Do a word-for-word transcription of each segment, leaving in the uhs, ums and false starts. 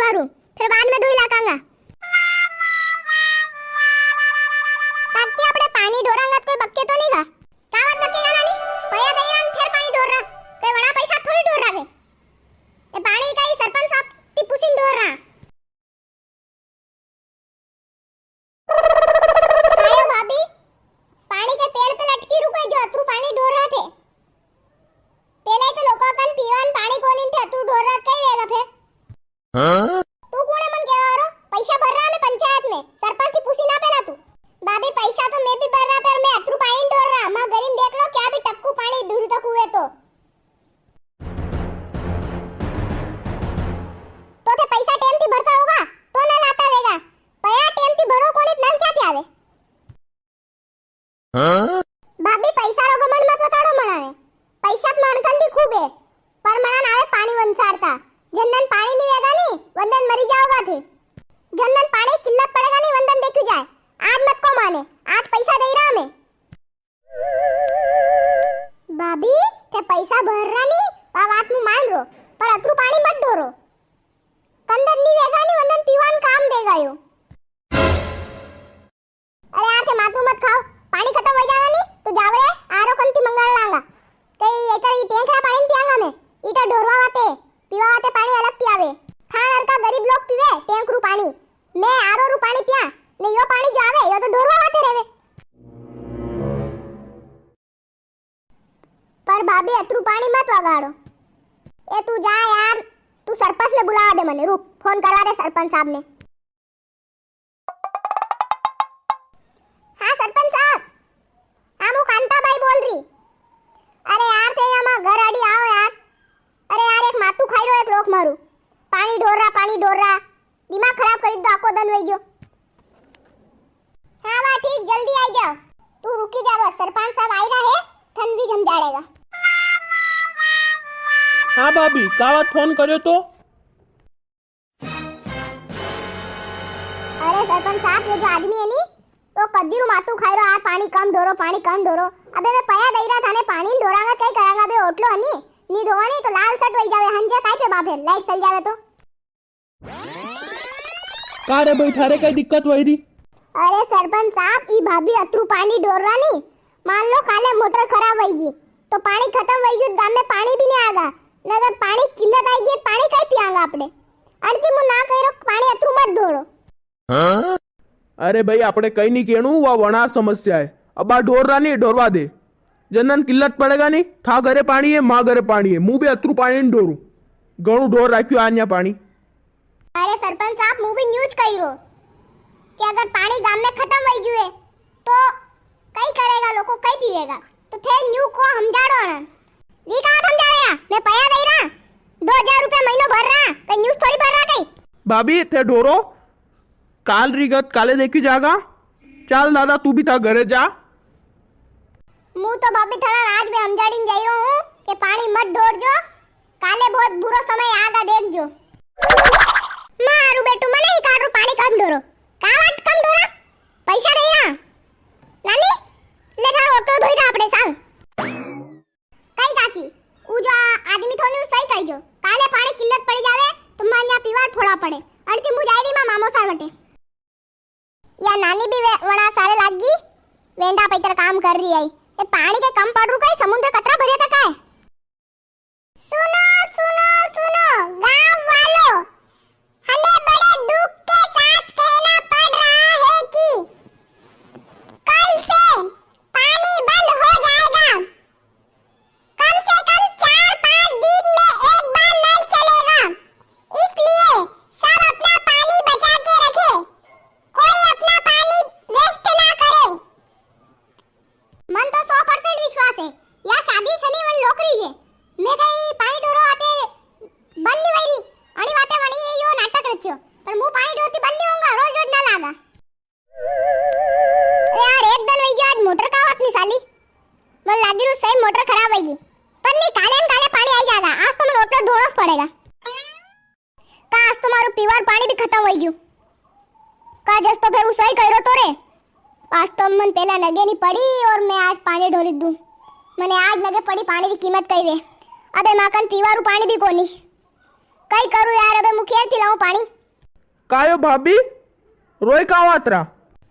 करूं, फिर बाद में धोई लाकांगा। काकी, आपणे पाणी ढोरांगा तो कोई बक्के तो नी गा? का बात बक्केगा नानी? पया दई रान फिर पाणी ढोर रा। कोई वणा पैसा थोड़ी ढोर रा है। ए पाणी काई सरपंच साहब ती पूछीन ढोर रा। आयो भाभी, पाणी के पेड़ पे लटकी रुको जो अतरू पाणी ढोर रा थे। पेला ही तो लोका कन पीवान पाणी कोनी थे, अतरू ढोर रा कई वेगा फिर? हाँ? तू कुण है मन केवा वारो? पैसा भर रा मैं पंचायत में, सरपंच ती पूछी ना पेला तू। भाभी, पैसा तो मैं भी भर रा, पर मैं अतरू पाणी ढोर रा, मां गरीब देख लो, क्या भी टपकू पाणी दूर तक हुए तो। तो थे पैसा टेम ती भरता होगा, तो नल आता वेगा। पया टेम ती भरो कोनी, नल क्या ती आवे? हाँ? भाभी, पैसा रो घमंड मत बताड़ो मना ने। पैसा तो मानकन भी खूब है, पर मना ना आवे पाणी वंसारता। जन दन पाणी नी वेगा नी, वन दन मरी जाओगा थे। जन दन पाणी किल्लत पड़ेगा नी, वन दन देखी जाए। आज मत को माने, आज पैसा दे रहा मैं। भाभी, थे पैसा भर रहा नी, वा बात मु मान रो, पर अतरू पाणी मत ढोरो। कंदन नी वेगा नी, वंदन पीवान काम देगा यो। अरे यार, थे मातू मत खाओ, पाणी खत्म हो जाएगा नी, तो जावरे आरो कंती मंगाड़ लांगा। कई एकर ई टैंक रा पाणी नी पियांगा मैं, ई तो ढोरवा वाते, पीवा वाते पाणी अलग पियावे। थान अरका गरीब लोग पीवे टैंक रू पाणी, मैं आरो रू पाणी पिया, ने यो पाणी जो आवे, यो तो ढोरवा वाते रेवे। पर भाभी, अतरू पाणी मत वगाड़ो। ए, तू जा यार, तू सरपंच ने बुला दे मने, रुक, फोन करवा दे सरपंच साहब ने। हाँ सरपंच साहब, हाँ, मु कांताबाई बोल री। अरे यार, थे यहाँ घर आड़ी आओ यार। अरे यार, एक मातू खाई रो, एक लोक मारू। पाणी ढोर रा, पाणी ढोर रा। दिमाग खराब करी दो, आको दन वई गयो। हाँ, वा ठीक, जल्दी आई जाओ। तू रुकी जा, बस सरपंच साहब आई रहा है, थन भी समझाड़ेगा। हाँ भाभी, का बात फोन कर्यो तो? अरे सरपंच साहब, यो जो आदमी है नी, तो कदी रू मातू खाई रो, आ पाणी कम ढोरो, पाणी कम ढोरो। अबे मैं पया दई रहा थाने, पाणी नी ढोरांगा, कई करांगा? अबे ओटलो है नी, नी धोवा नी तो लाल सट वई जावे, हंजे काई पे बाफे, लाइट चल जावे तो। का रे भाई, थारे कई दिक्कत वई री? अरे सरपंच साहब, ई भाभी अतरू पाणी ढोर रा नी, मान लो काले मोटर खराब वई गी, तो पाणी खत्म वई गी, गाम में पाणी भी नी आगा, नगर पाणी किल्लत आई गी, पाणी कई पियांगा आपणे? अणती मु ना कई रो, पाणी अतरू मत ढोरो। अरे भाई, आपणे कई नी केणू, वा वणार समस्या है। अबा ढोर रा नी, ढोरवा दे। जन दन किल्लत पड़ेगा नी, था घरे पाणी है, मां घरे पाणी है, मु भी अतरू पाणी नी ढोरू। घणू ढोर राख्यो आन्या पाणी। अरे सरपंच साहब, मु भी न्यूज कही रो कि अगर पाणी गाम में खत्म वई गयो है, तो कई करेगा लोगों, कई पीवेगा? तो थे न्यू को हमजाड़ो ना। वी का हमजाड़ेगा? मैं पया दई रहा, दो हजार रुपया महीनो भर रहा, कई न्यूज थोड़ी भर रहा कई। भाभी, थे ढोरो, काल री गत काले देखी जागा। चाल दादा, तू भी था घरे जा। मु तो भाभी थाना आज भी हमजाड़ीन जाई रो हूँ कि पाणी मत ढोर जो, काले बहुत बुरो समय आगा, देख जो। मारू बेटू, मने ही काटू पाणी कम ढोरो। का वाट कम ढोरा? पैसा दे ना। नानी, ले थारो ओटो धोई दा आपणे साल। कई काकी, ऊ जो आ-, आदमी थो नी, ऊ सही कही गयो। काले पाणी किल्लत पड़ी जावे, तो मां न्या पीवार फोड़ा पड़े। अणती मु जाई री मां मामो सार वटे। या नानी भी वे-, वणा सारे लाग गई, वेंडा पैतर काम कर री आई। ए पाणी के कम पड़ रू कई, समुद्र कतरा भरिया था काय? सुनो, सुनो, सुनो, गांव वालों, हमें बड़े दुख के साथ कहना पड़ रहा है कि कल से पानी बंद हो जाएगा। कम से कम चार पांच दिन में एक बार नल चलेगा, इसलिए सब अपना पानी बचा के रखें, कोई अपना पानी waste ना करे। मन तो सौ percent विश्वास है, या शादी सनी वण लोकरी है। मैं कई पानी ढोरो आते बंद नी वई री, अणी वाते वणी ये यो नाटक रच्यो, पर मु पानी ढोरती बंद नी होऊंगा, रोज रोज नल आगा। अरे यार, एक दन वई गयो, आज मोटर का वात नी साली। मन लागी रू सही मोटर खराब वई गी, पर नी, काले न काले पानी आई जागा। आज तो मन ओटलो धोणो पड़ेगा। का आज तो मारू पीवार पाणी भी खत्म होई गयो। का जस तो फेर ऊ सही कह रो तो रे। आज तो मन पेला नगे नी पड़ी और मैं आज पाणी ढोरी दूं। मने आज नगे पड़ी पाणी की कीमत कई वे। अबे माकन पीवारू पाणी भी कोनी। कई करू यार, अबे मु केर थी लाऊं पाणी? कायो भाभी, रोई का वातरा?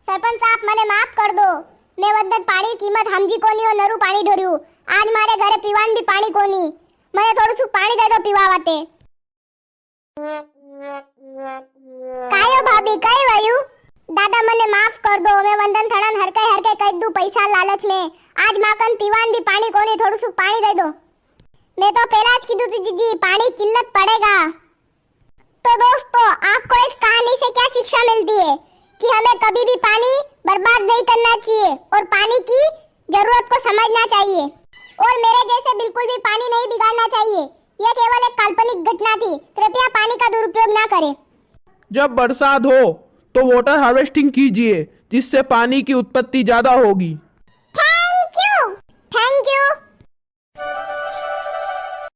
सरपंच साहब, मने माफ कर दो। मैं वद्दत पाणी कीमत हमजी कोनी और नरू पाणी ढोर्यू। आज मारे घरे पीवान भी पाणी कोनी। मने थोड़ू सुक पाणी दे दो पीवा वाते। कायो भाभी, कई वयू? दादा, मने माफ कर दो। मैं वंदन थड़न हरकई हरकई कह दू पैसा लालच में। आज माकन पीवान भी पाणी कोनी, थोड़ू सुक पाणी दे दो। मैं तो पहला ज कीधु थी जीजी, पाणी किल्लत पड़ेगा। तो दोस्तों, आपको इस कहानी से क्या शिक्षा मिलती है कि हमें कभी भी पानी बर्बाद नहीं करना चाहिए और पानी की जरूरत को समझना चाहिए और मेरे जैसे बिल्कुल भी पानी नहीं बिगाड़ना चाहिए। यह केवल एक काल्पनिक घटना थी। कृपया पानी का दुरुपयोग ना करें। जब बरसात हो तो वाटर हार्वेस्टिंग कीजिए, जिससे पानी की उत्पत्ति ज्यादा होगी। थैंक यू। थैंक यू।